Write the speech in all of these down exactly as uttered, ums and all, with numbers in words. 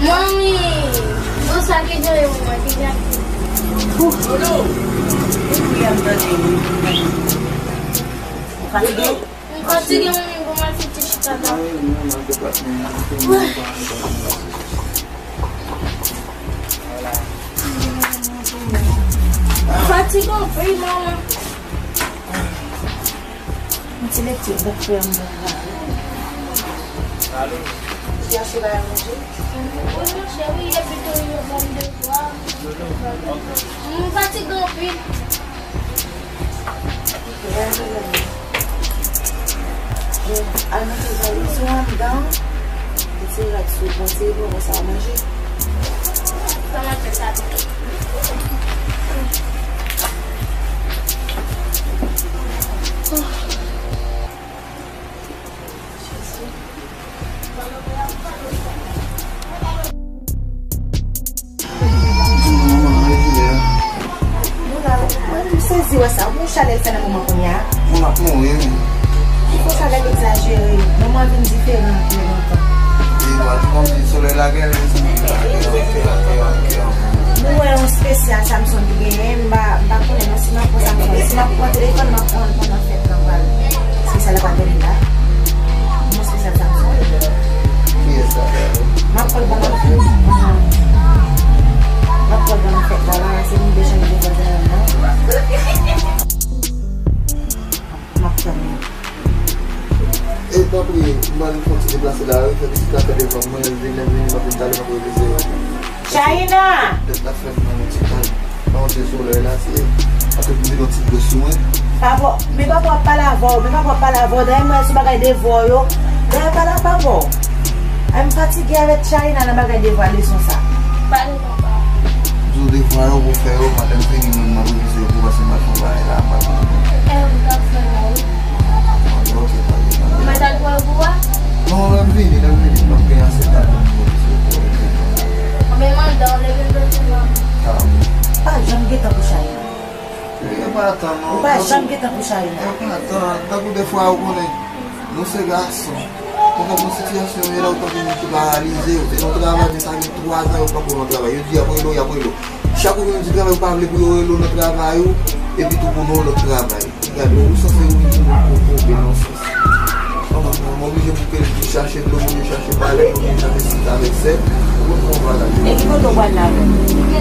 Manmi, bon, sa ki genyen, manman, ki genyen? Ou fatige? M fatige, manmi, bon, m al fè ti chita la. M fatige anpil, manman. Yon ti lekti bòk frè m nan. Alo? Ti achte bagay manje? Wi, monchè, wi, epi tou, yo ban m devwa. M fatige anpil. Al mete zòrye sou anndan. Ti rad sou pon, ti rad sa manje. Kòman fè sa tou? Mwen, m sezi wè sa. Ou konn chalè l fè nan moman kounye a? Mwen ap mouri, wi. Ou konn chalè l egzajere. Moman vin diferan anpil lontan. E, w ap konn di solèy la gen rezon. Nou wè yon espesyal Samson te genyen, m pa, m pa konnen non si m ap pran Samson. Si m ap pran telefòn, m ap pran l pandan fèt lan pral. Espesyal la pa vini la. Yon espesyal Samson. Kiyès la? M ap pran l pandan fèt. M ap pran l pandan fèt la, la, se moun de jan de vwazin nan. M ap tann. E, tanpri, m pral fè yon ti deplase la, wi, fè pitit la fè devan mwen, lè l vini, lè l vini, m ap vin talè, m ap reveze. Chayina! Tèt la fè m nan yon ti tan. Nan yon ti solèy la, se, an tout m vin yon ti dlo sou mwen. Papa, men papa ap pale avè w, men papa ap pale avè w, dayè m wè sou bagay devwa w yo, dayè pale ap avè w. Ay, m fatige avèk Chayina nan bagay devwa leson sa. Pale papa. Di w devwa yo pou fè yo, madanm fini, mwen, m ap revize yo pou pase m al fè yon bagay la, m ap. E, ou t ap fè la, wi. Ok, pa gen pwoblèm. Mwen t al pran yo pou wè? Non, lè m vini, lè m vini, m ap gen ase tan pou m revize yo pou wè. Mwen menm anndan, leve m bezwen nan. Sa bon. Pa janm gen tan pou Chayina. Yo pa tan, non. Ou pa janm gen tan pou Chayina. Yo pa tan. Tankou defwa, ou konnen, nou se gason. Ou konprann sitiyasyon yo ye la, ou tankou moun ki paralize, ou te nan travay, men sa gen twa zan yo poko nan travay. Yo di y ap rele w, y ap rele w. Chak ou vin di travay, ou pa vle pou yo rele w nan travay ou, epi tou pou nou lòt travay. Gade, ou sanse ou vin pou tonbe nan sans. Mwen oblije pou ke l chache dlo, pou l chache pale, pou l chache sit avèk sè, pou l pran bagay. E ki kote w pral la menm?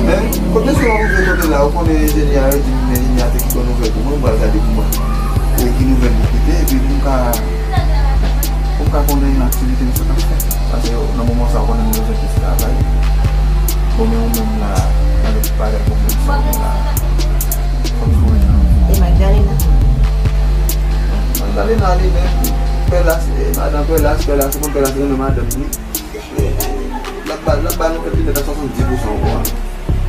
Men, kote se mwen rive kote la, ou konnen enjenyè a yo di m, enjenyè a te kite yon nouvèl pou mwen, m pral gade pou mwen. E ki nouvèl li kite, epi pou m ka, pou m ka konnen aktivite m sa k ap fèt. Paske nan moman sa, ou konnen m bezwen plis travay. Bon, men ou menm la, avèk bagay pwoblèm sa ou gen la, fò m jwenn nan. E Magdalena? Magdalena, li menm, Pèlas, e, madan Pèlas, Pèlas, ou konn Pèlas renmen madanm li. L ap ba, l ap ba nou kantite nan swasanndis pousan ankò.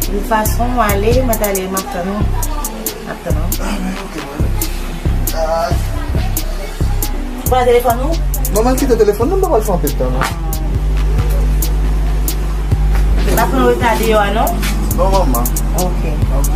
De tout fason, w ale, mwen t ale, m ap tann ou. M ap tann ou. Ah, men, ok, mwen. Ah. Ou pran telefòn ou? Non, mwen kite telefòn nan, m pa pral fè anpil tan, non. Ou pa pran reta deyò a, non? Non, manman. Ok. Ok.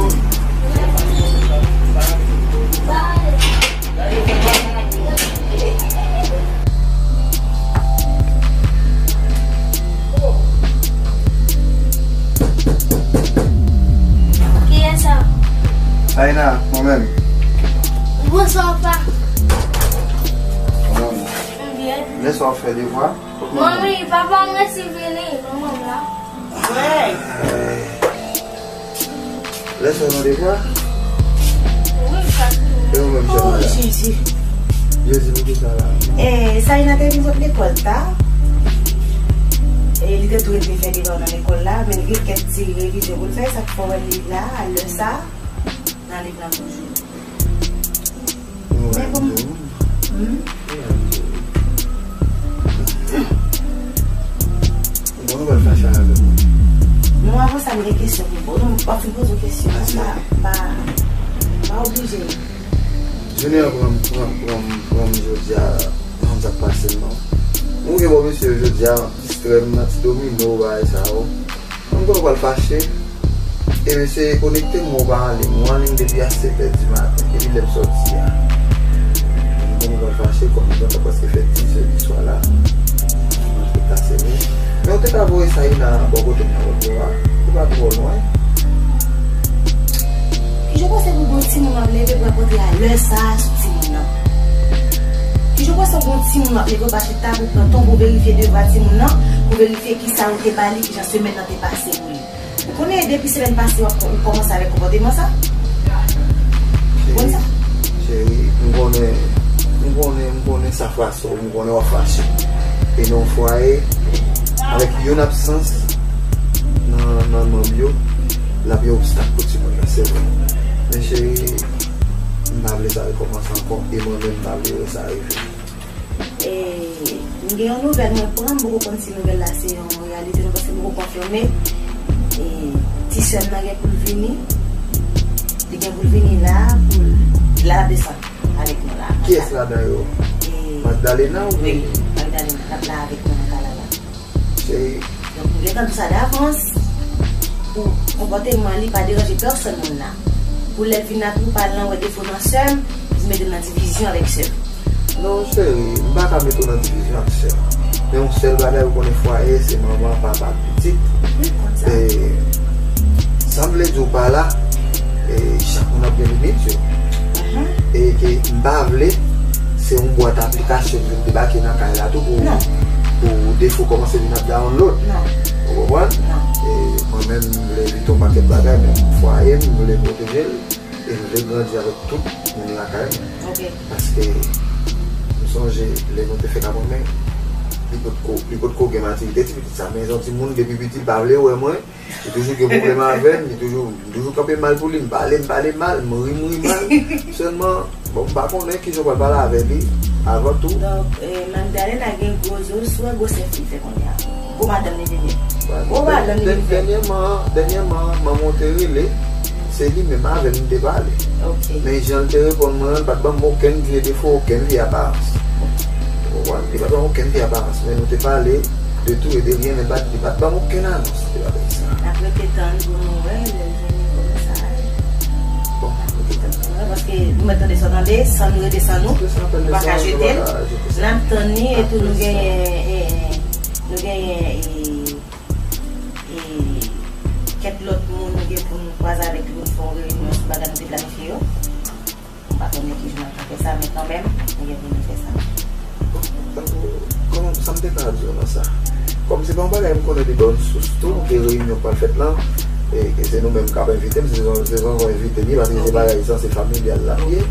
Kiyès sa? Chayina, mwen menm. Bonswa, papa. Mwen menm. M byen. Lè sa w ap fè devwa? Manmi, papa m resi vini, manman m la. Wi. Lè sa w nan devwa? Wi, m pa vini. E ou menm, sè mwen la? Oh, Jezi. Jezi, pou ki sa la? E, Chayina te vin sot lekòl ta. E, li te tou rete fè devwa nan lekòl la, men li gen kèk ti revizyon pou l fè, sa k fè w wè li la, a lè sa, nan liv lan toujou. Mwen menm tou. Hmm? Mwen menm tou. Bon, nou pral fache avè mwen. Non, avan sa, m gen kesyon pou poze w. Non, m ap fin poze w kesyon. Achte. Pa, pa, pa oblije. Junior pran, pran, pran, pran m jodi a nan sa k pase m nan. Mwen gen bon mesye jodi a, distrè m nan ti domino, bagay sa yo. Mwen konnen w pral fache. E mesye konekte m, mwen pa anliy. Mwen anliy depi a sèt è di maten, depi lè m sòti a. Mwen konnen w pral fache, kòm nou gentan prèske fè diz è di swa la. Mwen te kase men. Men Ou te ka voye Saïna bò kote m nan lòt bò a. Li pa twò lwen. Kijan w panse pou gon timoun w ap leve pou al pote a lè sa a sou timoun nan? Kijan w panse gon timoun w ap leve w pa chita pou pran tan pou verifye devwa timoun nan, pou verifye kisa ou te ba li, kijan semèn nan te pase pou li? Ou konnen depi semèn pase w ap, ou kòmanse avèk konpòteman sa? Ou konn sa? Cheri, m konnen, m konnen, m konnen sa fache w, m konnen w ap fache. E nan yon fwaye, avèk yon absans nan, nan manm yo, l ap yon obstak pou timoun nan, se vre. Men cheri, m pa vle sa rekòmanse ankò, e mwen menm m pa vle wè sa rive. E, m gen yon nouvèl, mwen pran, m poko konn si nouvèl la se yon reyalite non, paske m poko konfime. E, ti sè m nan gen pou l vini. Li gen pou l vini la, pou l, la l ap desann avèk nou la. Kiyès ladan yo? E, Magdalena ou wi, Magdalena, l ap la avèk nou nan kay la la. Cheri. Donk, m gentan di sa davans, pou konpòteman li pa deranje pèsòn moun la. Pou lè l vin ap nou pale nan wè defo nan sè m, pou mete l nan divizyon avèk sè m. Non, cheri, m pa ka mete w nan divizyon ak sè w. Men yon sèl bagay, ou konnen fwaye, se manman, papa, pitit. Wi, konn sa. E, sa m vle di w pa la, e, chak moun ap gen limit yo. Mhm. E ke m pa vle, se yon bwat aplikasyon ki vin debake nan kay la tou pou, pou defo kòmanse vin ap download. Non. Ou konprann? Non. E mwen menm, m vle evite yon pakèt bagay, men fwaye m, m vle pwoteje l. E m vle grandi avèk tout moun lakay mwen. Ok. Paske m sonje lè nou te fèk ap renmen, li potko, li potko gen matirite ti pitit sa. Men se yon timoun depi piti, li pa vle wè mwen. Li toujou gen pwoblèm avè m, li toujou, m toujou kanpe mal pou li, m pale, m pale mal, m ri, m ri mal. Sèlman, bon, m pa konnen kijan w pral pale avè li, avan tou. Donk, eh, Magdalena gen gwo zo, si w wè gwosè fi fè kounye a. Gwo madanm li vin fè. Gwo madanm li vin fè. Dènyèman, dènyèman, manman w te rele, se li menm avè l m te pale. Ok. Men jan l te reponn mwen an, l pa t ban m okenn vye defo, okenn vye aparans. Ou konprann? Li pa t ban m okenn vye aparans, men nou te pale de tou e de rien, men li pa t, li pa t ban m okenn anons de bagay sa. N ap rete tann pou nou wè lè l vini, kòman sa ye. Bon. N ap rete tann pou nou wè, paske nou mèt tande sa w tande, san nou rete san nou, nou pa ka jete l. N ap tann li, etou nou genyen, eh, nou genyen, eh, E kèk lòt moun nou gen pou nou kwaze avèk li pou nou fè yon reyinyon sou bagay nou te planifye yo. M pa konnen ki jou n ap fè sa, men kanmenm, nou gen pou nou fè sa. Tankou, kòman, sa m te ka di w nan sa? Kòm se pa yon bagay m konnen li ban yon sous tou, ke reyinyon k pral fèt lan, e ke se nou menm k ap envite m, se zon, se zon envite m ye, paske se bagay sa, se familyal l ap ye.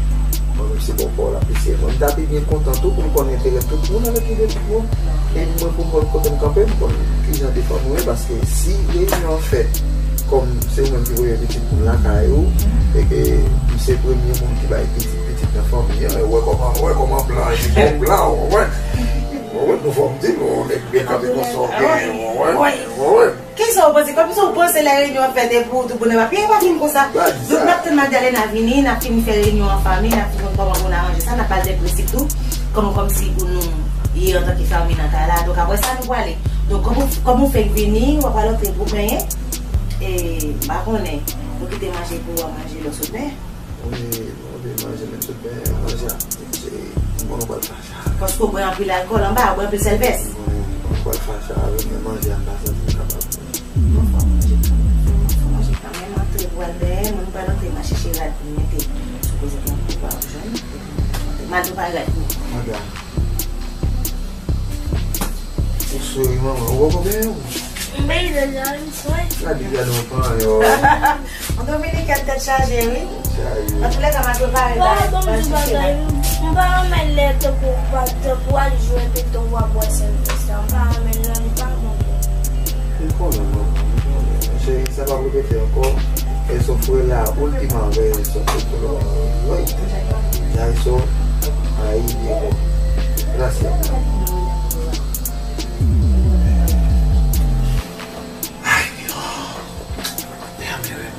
Mwen menm se bò pa w l ap eseye. Mwen, m ta pi byen kontan tou pou m konn enterè tout moun avèk ide tout moun. E mwen, pou m konn kote m kanpe, m konn kijan defann mwen ye, paske si reyinyon an fèt, kòm se ou menm ki voye pitit moun lakay ou, e ke m se premye moun ki bay pitit, pitit nan fanmi an, e w wè kòman, w wè kòman blan, e bon blan, w wè, w wè, nou fò m di nou, nèg byen kanpe konsa, w genyen, w wè, w wè. Kisa w panse? Kòmsi w panse lè reyinyon an fèt epi w tou bonè pa pye pa fin konsa. Donk, n ap tann Magdalena vini, n ap fini fè reyinyon an fanmi, n ap fin konn kòman pou n aranje sa, n ap ba l dè prensip tou, kòman, kòmsi pou nou ye antanke fanmi nan kay la. Donk, apre sa, nou prale. Donk, kòm ou, kòm ou fenk vini, w ap al antre pou w benyen. E, m pa konnen, nou kite manje pou w manje lè w sot benyen. Wi, nou te manje menm sot benyen, manje a, se, m konnen w pral fache avè m. Paske w bwè anpil alkòl anba, w bwè anpil sèlvès. M konnen w pral fache avè m, men manje a, m pa santi m kapab. Bon, fò w manje kanmenm, fò w manje kanmenm, antre pou w al benyen, mwen m pral antre, m al chèche rad pou m mete sou kozèt lan pou w pa jwenn, epi m al prepare rad pou ou. Manda. Ou souri, manman. Ou poko benyen ou? M benyen deja, wi, m swen. Gade, gade, ou pran yo. Yon dominikèn tèt chaje, wi. Chaje. Antoulèka, m al prepare bagay, m al chèche bagay. M pa renmen lè tankou, tankou w al jwe pito w ap bwè sèlvès la. M pa renmen l non, li pa bon. M konnen, manman, m konnen. Men cheri, sa p ap repete ankò. E sofre la última vez, sofre por la última vez. Ya eso, ahí llegó. Gracias. Ay, Dios. Déjame ver.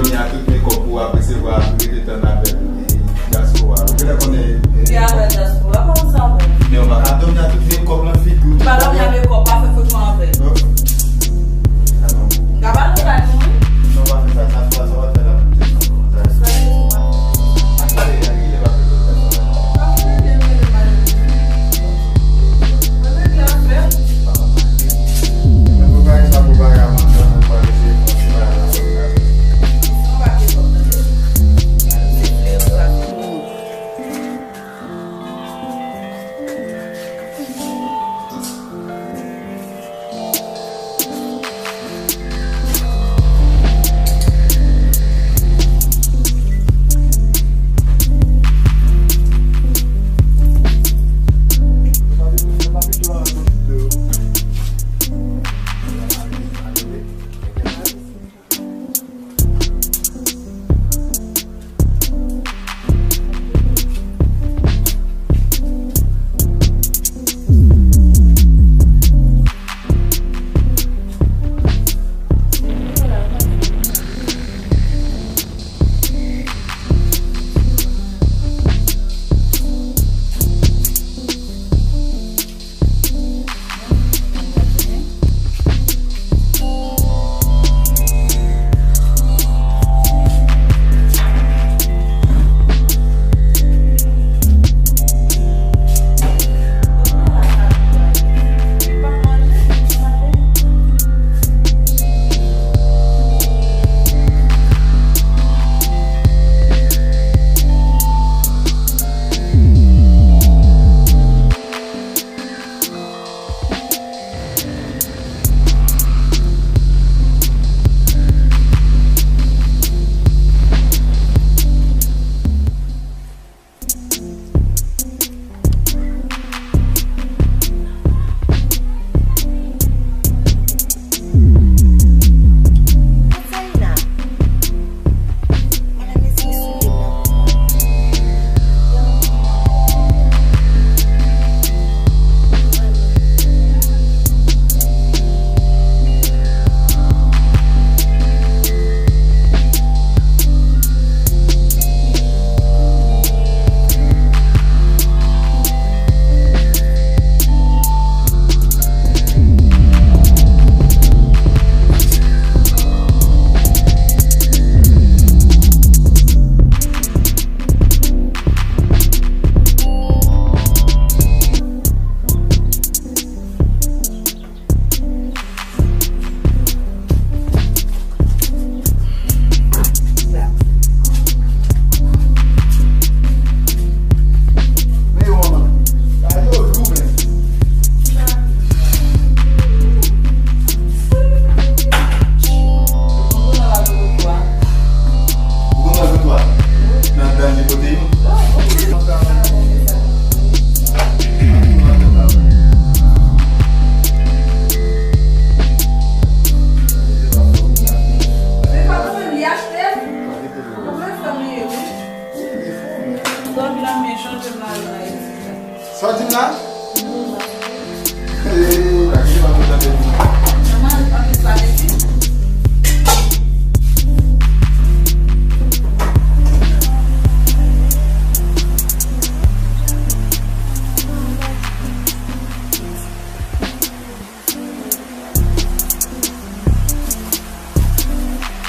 Donya tout mekòp ou ap resevwa ap rete tann apèl dyaspora. Ou genlè konnen, eh, ki apèl dyaspora? Kòman sa, bon? Men ou pa ka Donya tout mekòp nan figi w. Pa Donya mekòp, pa fè foto avè l. Oh. Ah non. M ka pale sa, non, wi. Non, pa fè sa, sa, sa, sa, pa fè la. Sa w di m la? Hey, pa kite pa mwen tande m.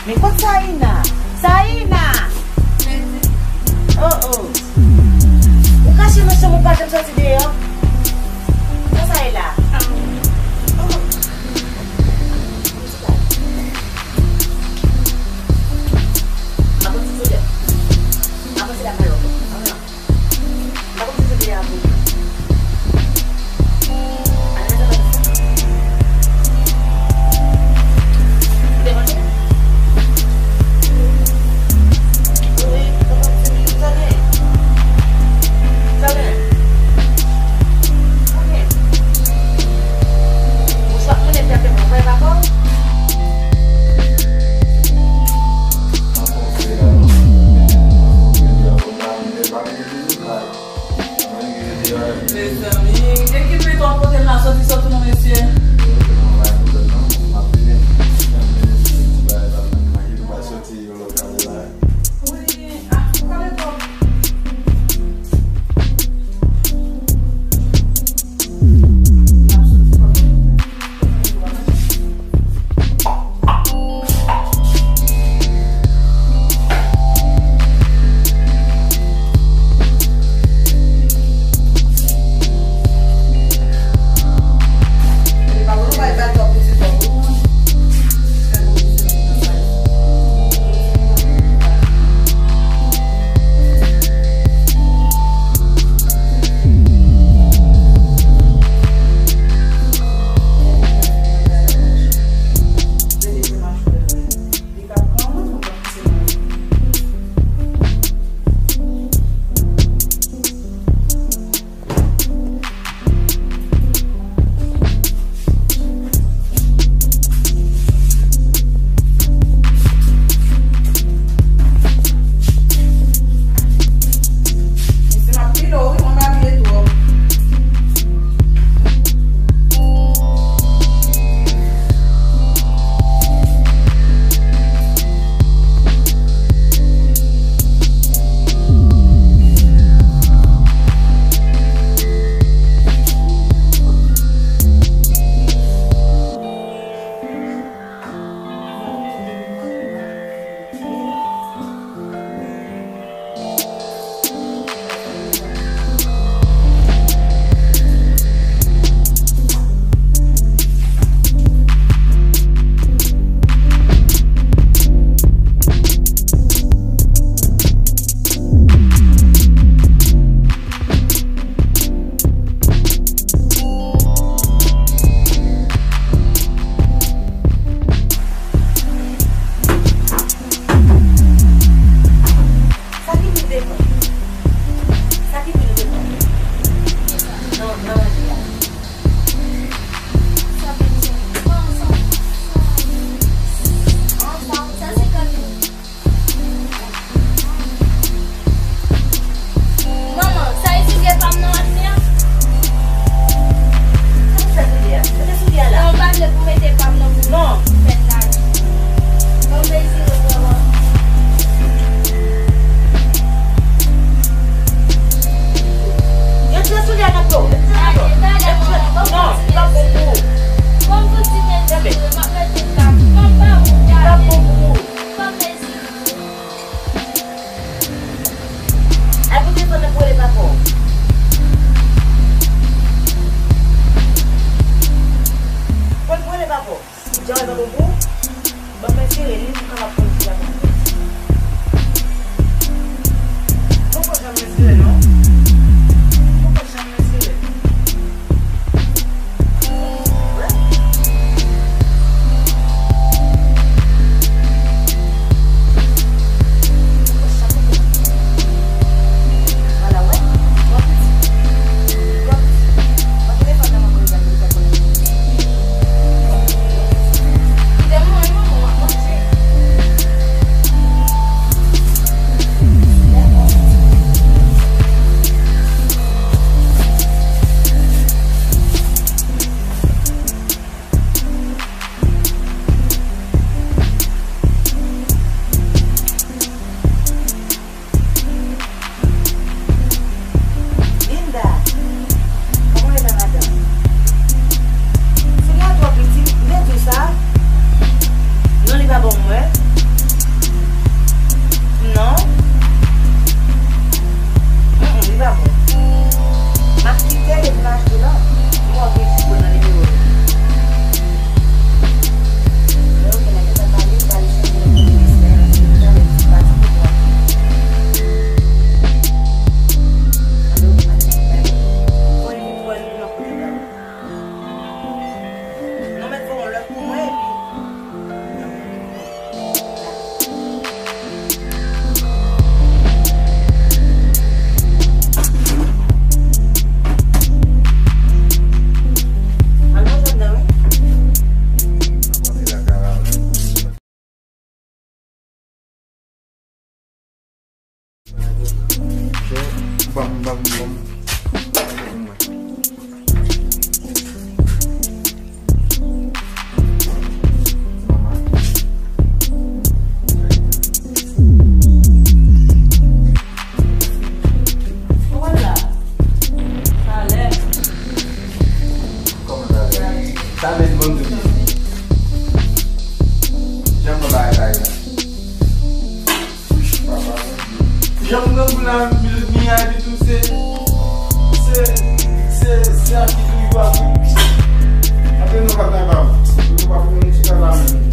Men kot Saïna? Saïna! Oh, oh. Ou kache nan chanm ou, pa janm soti deyò. Sa sa ye la? Oh. Sa ki pou nou te pran? Nan, nan manje a. Manman, sa isi se pa m nan manje a? Sa w fè soulye a? Mete soulye a la. Non, m pa vle pou mete pa m nan pou fèt la. Non. Ban m mezire pou w wè. Retire soulye a nan pye w. Retire nan pye w. Retire. Non, li pa bon pou ou. Bon pou ti mezire, m ap mete pa m. Ban m pa ou. Li pa bon pou ou. Ban m mezire. Al pou telefòn nan pou rele papa w. Konn pou rele papa w. Jan w pa bon pou ou. Ban mwen sere li, m kapab konn si l ap bon. Poko janm mezire non. Poko janm mezire. Linda, kòman w ye la madanm? Soulye a twò piti, m te di w sa. Non, li pa bon pou mwen. Non. Mm, mm, li pa bon. M ap kite l epi m achte lòt. M wè w gen ti pwen nan nimewo yo. Lè w gen nèg yo ta pale, m pale chanje nan minis la, m ap di pati pou mwen. Alò, m ap di, bon, epi pou wè li nan kote m la. Non, mèt voye yon lòt pou mwen, epi. Ban m, ban m, ban m. Kòman sa lè? Sa vle di ban m tout isit. Jan mwen bagay la. Jan m grangou la, mi, mi a epi tou se, se, se, se atik li pa pou. Apre nou pa ta ba. Nou pa pou nou ti ta ba menm.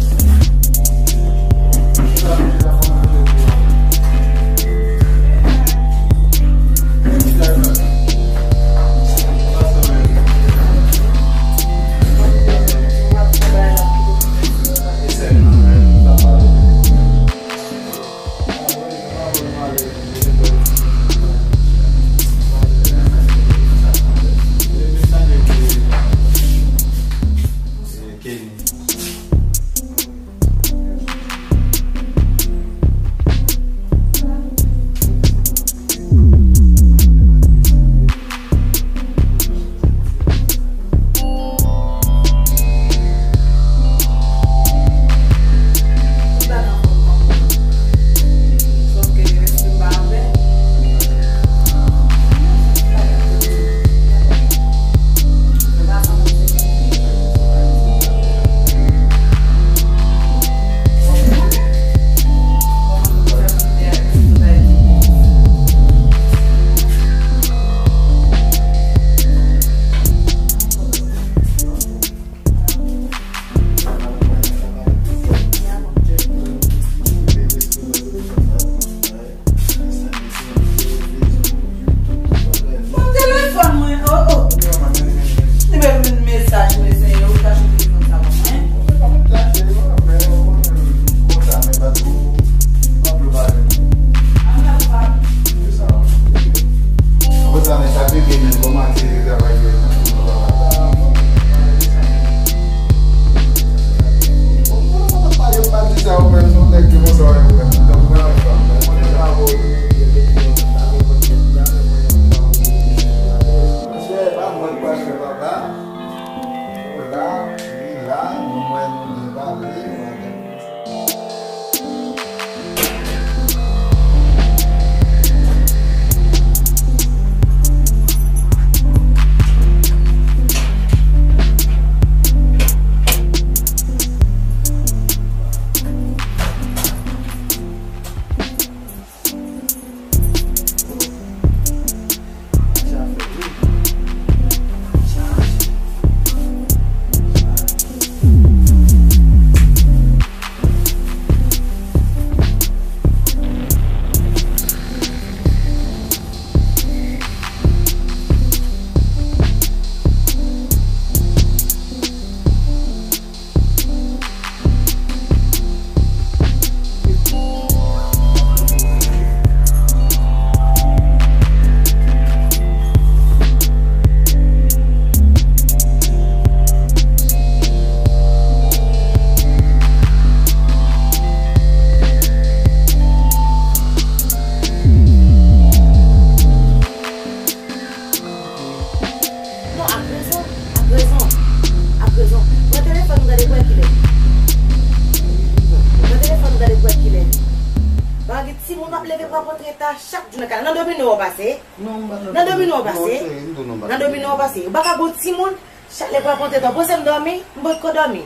Nan domino w pase? Non, m pa nan domino. Nan domino w pase? Non, cheri, m di w non, m pa nan domino. Nan domino w pase? Ou pa ka gon timoun, chak lè pou ap monte tan. Panse m dòmi? M potko dòmi.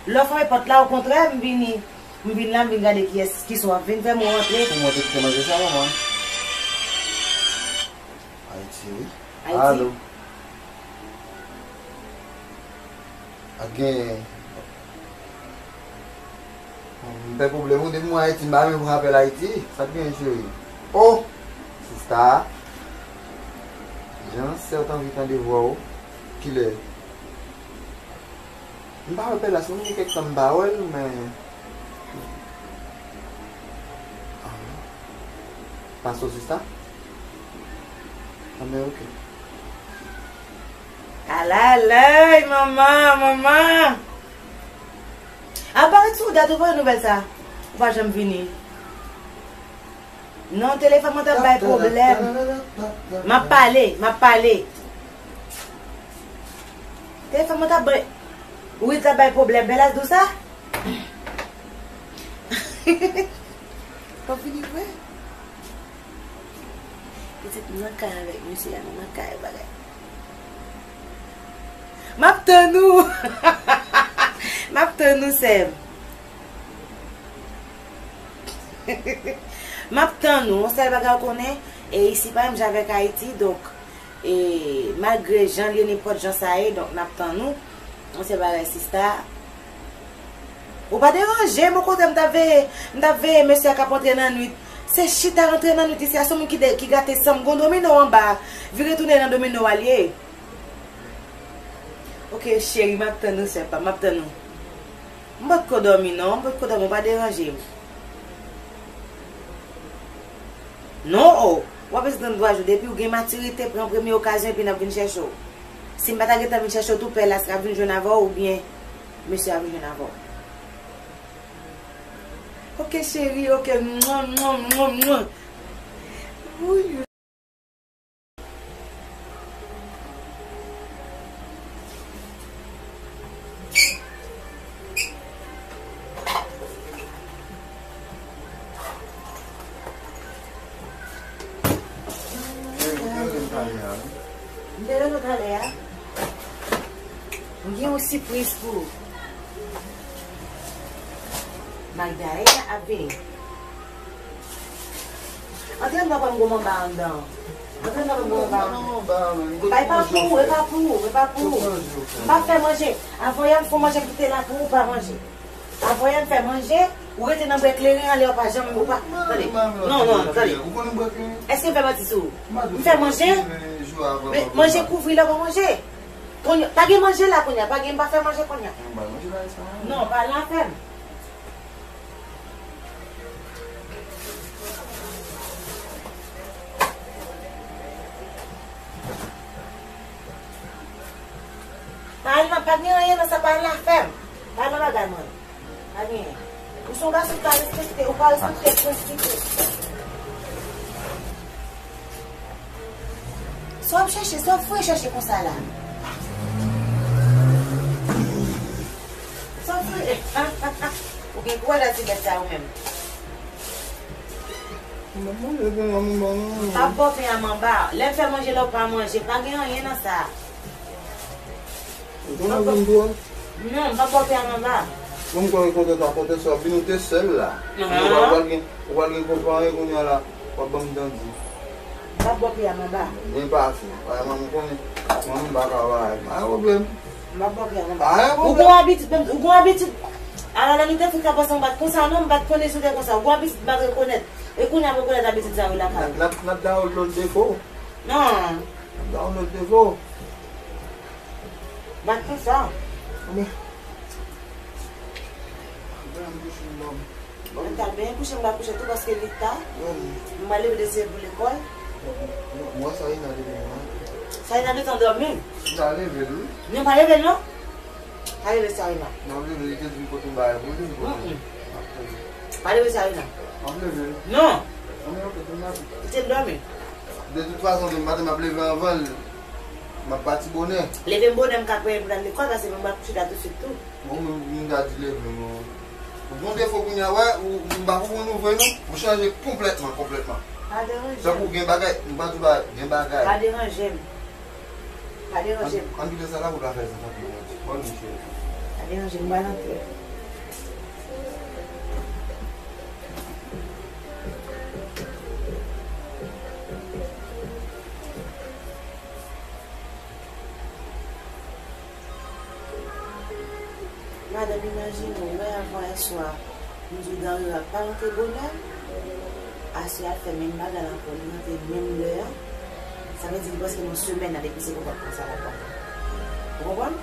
Lè w fèmen pòt la, okontrè, m vini. M vin la, m vin gade kiyès, kisa w ap vin fè m rantre. Pou mwen te kite manje sa, manman. Ayiti, wi. Ayiti. Alo. Ak genyen. M fè pwoblèm ou depi mwen Ayiti, m pa renmen pran apèl Ayiti. Sa k genyen, cheri? Oh! Sista. Jan sè w t anvi tande vwa w. Kilè? M pa wè Pèlas, mwen gen kèk tan m pa wè l, men. Ah. Pase w sista? Ah, men oke. Alalay, manman, manman! Apa ret sou dat ou pa nouvèl sa? Ou pa janm vini. Non, telefòn mwen t ap bay pwoblèm. M ap pale, m ap pale. Telefòn mwen t ap bay, wi, t ap bay pwoblèm. Bèl as di w sa? Konfini vre? Pitit, nou nan kay avèk mesye a, nou nan kay bagay. M ap tann ou. M ap tann ou, sè m. M ap tann ou. Yon sèl bagay ou konnen, e isi pa menm jan avèk Ayiti, donk, e malgre jan l ye, nenpòt jan sa ye, donk n ap tann ou. Yon sèl bagay, sista. Ou pa deranje m, okontrè, m t ap veye, m t ap veye mesye a k ap antre nan nwit. Se chita rantre nan nwit isi a, se yon moun ki, de, ki gate san m. Gon domino anba, vire tounen nan domino a l ye. Oke, cheri, m ap tann ou, sè pa m, m ap tann ou. M potko dòmi, non, m potko dòmi, ou pa deranje m. Non, o, w ap rete nan twa jou. Depi w gen matirite, pran premye okazyon epi n ap vin chèche w. Si m pa ta gentan vin chèche w tou, Pèlas ap vin jwenn avè w oubyen mesye a vin jwenn avè w. Oke, cheri, oke. Mwa, mwa, mwa, mwa. Wouy. M te rele w talè a. M gen yon sipriz pou ou. Magdalena ap vini. Antre anndan, pa m gwo manba anndan. Antre anndan, pa m gwo manba anndan. E pa pou ou, e pa pou ou, e pa pou ou. M p ap fè manje. Avan yè m fè manje, m kite la pou ou pa manje. Avan yè m fè manje, ou rete nan bwè kleren an, lè w pa janm, ou pa, tande. Non, non, tande. Èske m fè manti sou ou? M fè manje, men manje kouvri lè w pa manje. Kounye, pa gen manje la kounye a, pa gen, m pa fè manje kounye a. Non, pa lan afè m. Pa al nan, pa gen anyen nan sa, pa al nan afè m. Pa al nan bagay mwen. Pa gen. Ou se yon gason ki pa respekte, ou pa respekte prensip yo. Sa w ap chèche, sa w ap foure chèche konsa la? Sa w ap foure? Ou gen kouraj a ti bèt sa ou menm. M ap manje pen a manba non. M ap ba w pen a manba. Lè m fè manje la ou pa manje, pa gen anyen nan sa. Ou konnen vin dwòl? Non, m p ap ba w pen a manba. Mwen m konnen kote ta kote sa, vin ou te sèl la. Ou pral gen, ou pral gen konpayi kounye a la, w ap ban m tandi. M p ap ba w pen a manba. Byen pase. Paske mwen m konnen, mwen m pa ka bay. Pa gen pwoblèm. M p ap ba w pen a manba. Pa gen pwoblèm. Ou gon abitid, menm, ou gon abitid. Ala lè nou te fouka panse m bat konsa, non, m bat konnen si w te konsa. Ou gon abitid m pat rekonèt. E kounye a m rekonèt abitid sa yo lakay ou. N ap, n ap download defo. Non. N ap download defo. Bat konsa. Mwen. Mwen m kouche m dòmi. Mwen ta byen kouche, m pa kouche tou paske li ta. M pa leve depi se pou lekòl. Mwen sa Ina te di mwen. Sa Ina te tan dòmi. M ta leve l wi. Non, pa leve l non. Pa leve Sarina. M ap leve, li te di m kote m bagay pou li, m kote. Mm-mm. M ap leve. Pa leve Sarina. M ap leve. Non. Anmè, ok, tou maten. Li te dòmi. De tout fason, demen maten, m ap leve anvan l. M ap pati bonè. Leve m bonè, m ka prè pou l al lekòl, paske mwen m ap kouche la tousuit tou. Bon, mwen, m ta di leve, mwen. Ou gon defo kounye a, wè, ou, m pa konprann ou vre, non. Ou chanje konplètman, konplètman. Pa deranje m. Tankou gen bagay, m pa di w pa gen bagay. Pa deranje m. Pa deranje m. Ann kite sa la pou l pa fè sa tankou yon ti. Bon, mesye. Pa deranje m, m pral antre. Madanm, imajine w, wè, avan yè swa, m di w Darira pa rantre bonè, aswè a l fè menm bagay la ankò, li rantre menm lè a. Sa vle di li prèske nan semèn nan depi se konpòtman sa l ap ba mwen. Ou konprann?